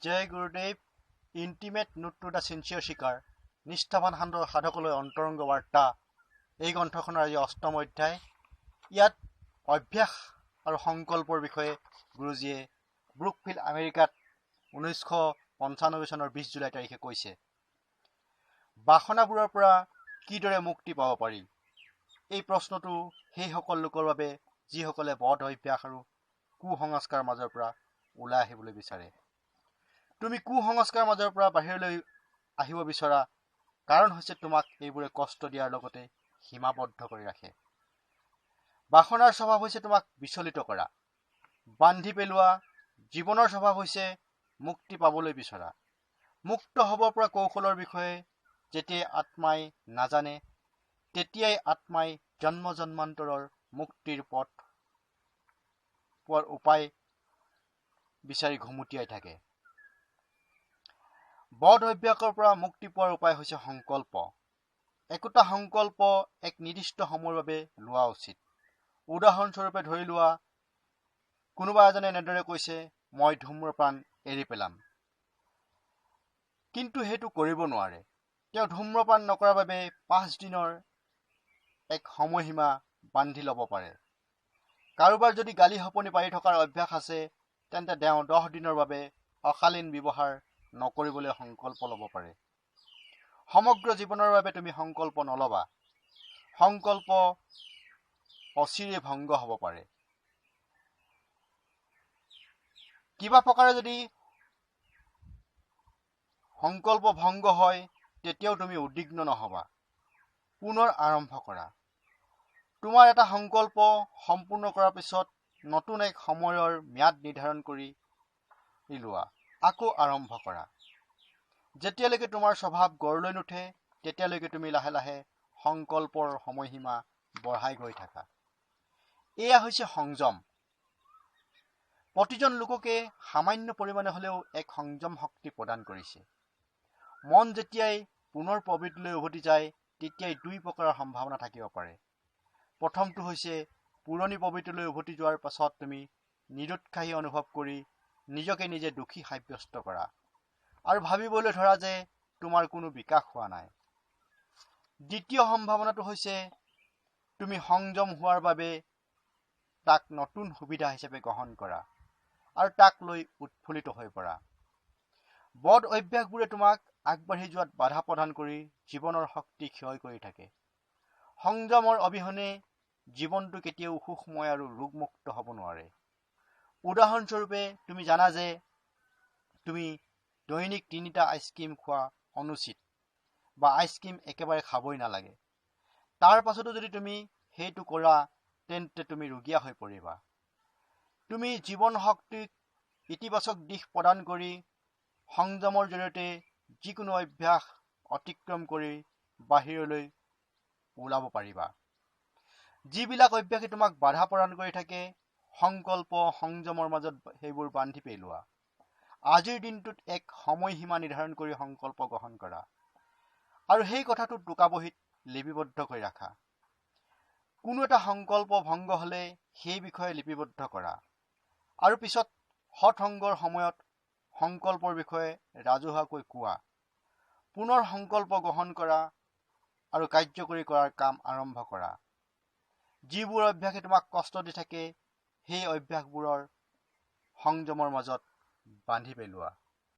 Jay Gurudev. Intimate note to the sincere seeker, নিষ্ঠাবান সাধকলৈ অন্তৰংগ বাৰ্তা, এই গ্ৰন্থখনৰ আজি অষ্টম অধ্যায়। ইয়াত অভ্যাস আৰু সংকল্পৰ বিষয়ে গুৰুজীয়ে ব্ৰুকফিল্ড আমেৰিকাত 1995 চনৰ 20 জুলাই তাৰিখে কৈছে। বাসনাবোৰৰ পৰা কিদৰে মুক্তি পাব পাৰি, এই প্ৰশ্নটো সেইসকল লোকৰ বাবে যিসকলে বদ অভ্যাস আৰু কুসংস্কাৰৰ মাজৰ পৰা ওলাই আহিবলৈ বিচাৰে। তুমি কুসংস্কাৰৰ মাজৰ পৰা বাহিৰলৈ আহিব বিচৰা কাৰণ হৈছে তোমাক এইবোৰে কষ্ট দিয়াৰ লগতে সীমাবদ্ধ কৰি ৰাখে। বাসনাৰ স্বভাৱ হৈছে তোমাক বিচলিত কৰা, বান্ধি পেলোৱা। জীৱনৰ স্বভাৱ হৈছে মুক্তি পাবলৈ বিচৰা। মুক্ত হ'ব পৰা কৌশলৰ বিষয়ে যেতিয়াই আত্মাই নাজানে, তেতিয়াই আত্মাই জন্ম জন্মান্তৰৰ মুক্তিৰ পথ পোৱাৰ উপায় বিচাৰি ঘুমুটিয়াই থাকে। বদ অভ্যাসৰ পৰা মুক্তি পোৱাৰ উপায় হৈছে সংকল্প। একোটা সংকল্প এক নিৰ্দিষ্ট সময়ৰ বাবে লোৱা উচিত। উদাহৰণস্বৰূপে ধৰি লোৱা, কোনোবা এজনে এনেদৰে কৈছে, মই ধূম্ৰপান এৰি পেলাম, কিন্তু সেইটো কৰিব নোৱাৰে। তেওঁ ধূম্ৰপান নকৰাৰ বাবে 5 দিনৰ এক সময়সীমা বান্ধি ল'ব পাৰে। কাৰোবাৰ যদি গালি শপনি পাৰি থকাৰ অভ্যাস আছে, তেন্তে তেওঁ 10 দিনৰ বাবে অশালীন ব্যৱহাৰ নকৰিবলৈ সংকল্প ল'ব পাৰে। সমগ্ৰ জীৱনৰ বাবে তুমি সংকল্প নল'বা। সংকল্প অচিৰে ভংগ হ'ব পাৰে। কিবা প্ৰকাৰে যদি সংকল্প ভংগ হয়, তেতিয়াও তুমি উদ্বিগ্ন নহ'বা। পুনৰ আৰম্ভ কৰা। তোমাৰ এটা সংকল্প সম্পূৰ্ণ কৰাৰ পিছত নতুন এক সময়ৰ ম্যাদ নিৰ্ধাৰণ কৰি লোৱা, আকৌ আৰম্ভ কৰা। যেতিয়ালৈকে তোমাৰ স্বভাৱ গঢ় লৈ নুঠে, তেতিয়ালৈকে তুমি লাহে লাহে সংকল্পৰ সময়সীমা বঢ়াই গৈ থাকা। এয়া হৈছে সংযম। প্ৰতিজন লোককে সামান্য পৰিমাণে হ'লেও এক সংযম শক্তি প্ৰদান কৰিছে। মন যেতিয়াই পুনৰ প্ৰবৃত্তিলৈ উভতি যায়, তেতিয়াই দুই প্ৰকাৰৰ সম্ভাৱনা থাকিব পাৰে। প্ৰথমটো হৈছে পুৰণি প্ৰবৃত্তিলৈ উভতি যোৱাৰ পাছত তুমি নিৰুৎসাহী অনুভৱ কৰি নিজকে নিজে দোষী সাব্যস্ত কৰা আৰু ভাবিবলৈ ধৰা যে তোমাৰ কোনো বিকাশ হোৱা নাই। দ্বিতীয় সম্ভাৱনাটো হৈছে তুমি সংযম হোৱাৰ বাবে তাক নতুন সুবিধা হিচাপে গ্ৰহণ কৰা আৰু তাক লৈ উৎফুল্লিত হৈ পৰা। বদ অভ্যাসবোৰে তোমাক আগবাঢ়ি যোৱাত বাধা প্ৰদান কৰি জীৱনৰ শক্তি ক্ষয় কৰি থাকে। সংযমৰ অবিহনে জীৱনটো কেতিয়াও সুখময় আৰু ৰোগমুক্ত হ'ব নোৱাৰে। উদাহৰণস্বৰূপে, তুমি জানা যে তুমি দৈনিক 3টা আইচক্ৰীম খোৱা অনুচিত বা আইচক্ৰীম একেবাৰে খাবই নালাগে। তাৰ পাছতো যদি তুমি সেইটো কৰা, তেন্তে তুমি ৰুগীয়া হৈ পৰিবা। তুমি জীৱন শক্তিক ইতিবাচক দিশ প্ৰদান কৰি সংযমৰ জৰিয়তে যিকোনো অভ্যাস অতিক্ৰম কৰি বাহিৰলৈ ওলাব পাৰিবা। যিবিলাক অভ্যাসে তোমাক বাধা প্ৰদান কৰি থাকে, সংকল্প সংযমৰ মাজত সেইবোৰ বান্ধি পেলোৱা। আজিৰ দিনটোত এক সময়সীমা নিৰ্ধাৰণ কৰি সংকল্প গ্ৰহণ কৰা আৰু সেই কথাটো টোকাবহীত লিপিবদ্ধ কৰি ৰাখা। কোনো এটা সংকল্প ভংগ হ'লে সেই বিষয়ে লিপিবদ্ধ কৰা আৰু পিছত সৎসংগৰ সময়ত সংকল্পৰ বিষয়ে ৰাজহুৱাকৈ কোৱা। পুনৰ সংকল্প গ্ৰহণ কৰা আৰু কাৰ্যকৰী কৰাৰ কাম আৰম্ভ কৰা। যিবোৰ অভ্যাসে তোমাক কষ্ট দি থাকে, সেই অভ্যাসবোৰৰ সংযমৰ মাজত বান্ধি পেলোৱা।